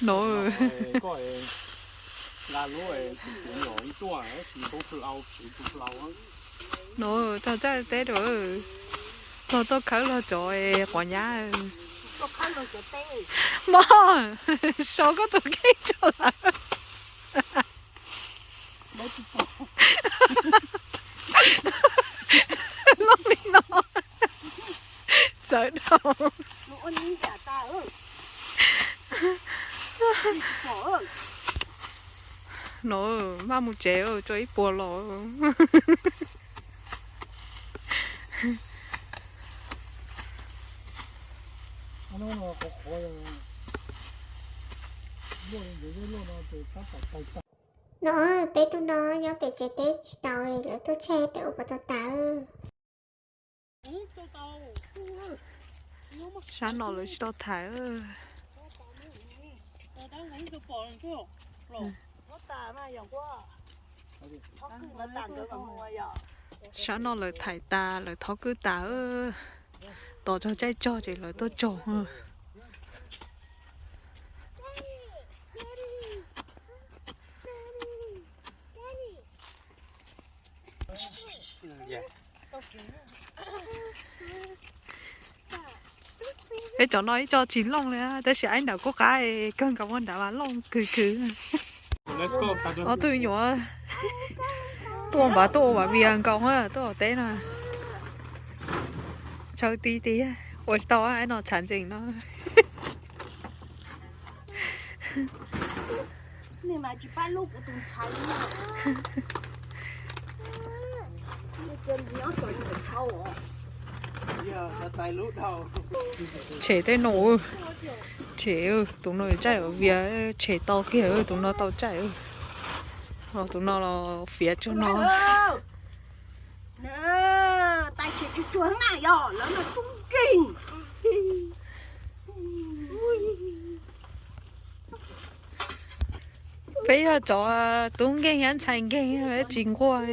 No, no, tau txawj teb rau, los tuaj khawb los cov quav nyab. Mog, so koj tus kheej rau lawm. Loj li no. Txawv dhau. No, maj mus tsev, tso ib puas los. No, peb tus no nyob pem tsev teb tsis tau, lawv tuaj tseg pem ua puas tau tas. Sab no lawv tsis tau thaiv. Sab no lawv thaiv tas, lawv thob kwj tas. Tos txog caij tsog ces lawv tuaj tsog. Peb cov no ib co tsis looj li, tab sis aib nram kuj qab kawg nkaus, ua nram mas looj kawg kawg. Ob tug nyuam tuaj npav tuaj ua vias nkaus, tuaj ua teb no. Tshaw ti ti, ua tsis tau, aib no tshav ntsees no. Tshem tej no, tshem, tus no tsaij vias tshem tau kiag, tus no tau tsaij, tus no los fiav tsuag no. Peb yog cov tub nkeeg thiab ntxhais nkeeg, peb tsis nquag.